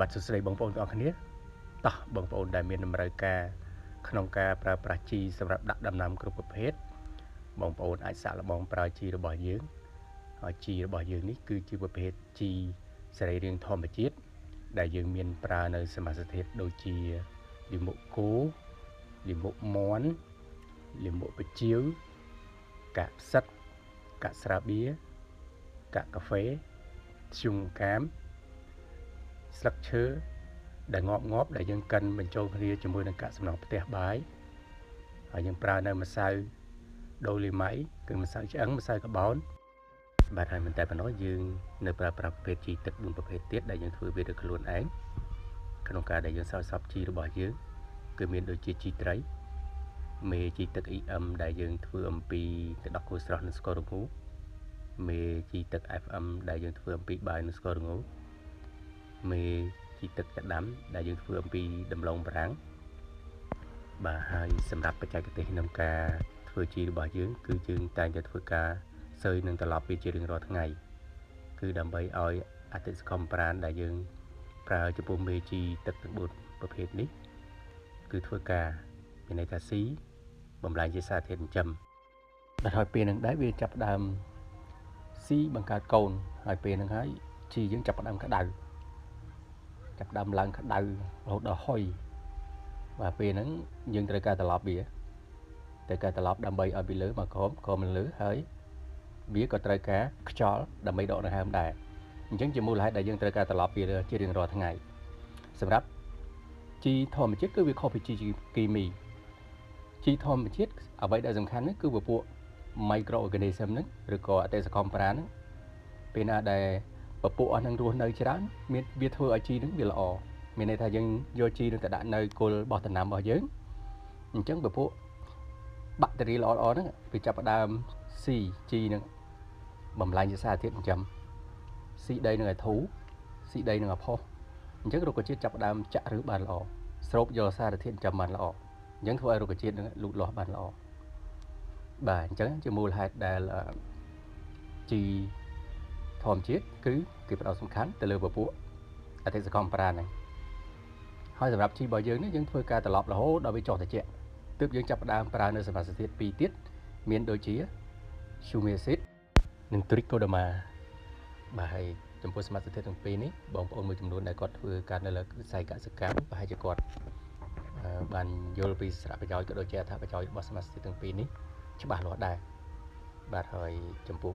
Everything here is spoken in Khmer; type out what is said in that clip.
បាទសួស្តីបងប្អូនទាំងអស់គ្នាតោះបងប្អូនដែលមានតម្រូវការក្នុងការប្រើប្រាស់ជីសម្រាប់ដាក់ដំណាំគ្រប់ប្រភេទបងប្អូនអាចសាកល្បងប្រើជីរបស់យើងហើយជីរបស់យើងនេះគឺជាប្រភេទជីសរីរាង្គធម្មជាតិដែលយើងមានប្រើនៅសមាសធាតុដូចជាលាមកគោលាមកមាន់លាមកប្រជៀវកាក់ផ្សិតកាក់ស្រាបៀរកាក់កាហ្វេធ្យូងកាមស្លឹកឈើដែលងាប់ដែលយើងកិនបញ្ចូលគ្នាជាមួយនឹងកាកសំណល់ផ្ទះបាយហើយយើងប្រើនៅម្សៅដូលីម៉ៃគឺម្សៅឆ្អឹងម្សៅក្បោនបាទហើយមិនតែប៉ុណ្ណោះយើងនៅប្រើប្រាស់ប្រភេទជីទឹក4ប្រភេទទៀតដែលយើងធ្វើវាដោយខ្លួនឯងក្នុងការដែលយើងសោយសពជីរបស់យើងគឺមានដូចជាជីត្រីមេជីទឹក EM ដែលយើងធ្វើអំពីទឹកដោះគោស្រស់និងស្ករងូមេជីទឹក FM ដែលយើងធ្វើអំពីបាយនិងស្ករងូមេជីទឹកកដាំដែលយើងធ្វើអំពីដំឡូងបារាំងបាទហើយសម្រាប់បច្ចេកទេសក្នុងការធ្វើជីរបស់យើងគឺយើងតែងតែធ្វើការសើយនឹងត្រឡប់វាជារៀងរាល់ថ្ងៃគឺដើម្បីឲ្យអតិសកម្មប្រាណដែលយើងប្រើចំពោះមេជីទឹកទាំង4ប្រភេទនេះគឺធ្វើការមានន័យថាស៊ីបំលែងជាសារធាតុចិញ្ចឹមដល់ហើយពេលហ្នឹងដែរវាចាប់ដើមស៊ីបង្កើតកូនហើយពេលហ្នឹងហើយជីយើងចាប់ដើមក្តៅចាប់ដើមឡើងក្តៅរហូតដល់ហុយបាទពេលហ្នឹងយើងត្រូវការត្រឡប់វាត្រូវការត្រឡប់ដើម្បីឲ្យពីលើមកក្រោមក្រោមលើហើយវាក៏ត្រូវការខ្យល់ដើម្បីដកដង្ហើមដែរអញ្ចឹងជាមូលហេតុដែលយើងត្រូវការត្រឡប់វាជារៀងរាល់ថ្ងៃសម្រាប់ជីធម្មជាតិគឺវាខុសពីជីគីមីជីធម្មជាតិអ្វីដែលសំខាន់ហ្នឹងគឺពពួក microorganism ហ្នឹងឬក៏អតិសកម្មប្រាណហ្នឹងពេលណាដែលពពួកអស់នឹងរស់នៅច្រើនមានវាធ្វើឲ្យជីនឹងវាល្អមានន័យថាយើងយកជីនឹងទៅដាក់នៅគល់របស់ដំណាំរបស់យើងអញ្ចឹងពពួកបាក់តេរីល្អៗហ្នឹងវាចាប់ផ្ដើមស៊ីជីនឹងបំលែងជាសារធាតុចិញ្ចឹមស៊ីដីនឹងឲ្យធូរស៊ីដីនឹងឲ្យផុសអញ្ចឹងរុក្ខជាតិចាប់ផ្ដើមចាក់ឫសបានល្អស្រូបយកសារធាតុចិញ្ចឹមបានល្អអញ្ចឹងធ្វើឲ្យរុក្ខជាតិនឹងលូតលាស់បានល្អបាទអញ្ចឹងជាមូលហេតុដែលជីធម្មជាតិគឺគេផ្ដោតសំខាន់ទៅលើពពួកអតិសកម្មប្រាណហ្នឹងហើយសម្រាប់ជីរបស់យើងនេះយើងធ្វើការត្រឡប់រហូតដល់វាចុះត្រជាក់ទើបយើងចាប់ផ្ដើមប្រើនៅសមាសធាតុ2ទៀតមានដូចជា Humic acid និង Trichoderma បាទហើយចំពោះសមាសធាតុទាំងពីរនេះបងប្អូនមួយចំនួនដែលគាត់ធ្វើការនៅលើវិស័យកសិកម្មប្រហែលជាគាត់បានយល់ពីសារៈប្រយោជន៍ក៏ដូចជាអត្ថប្រយោជន៍របស់សមាសធាតុទាំងពីរនេះច្បាស់លាស់ដែរបាទហើយចំពោះ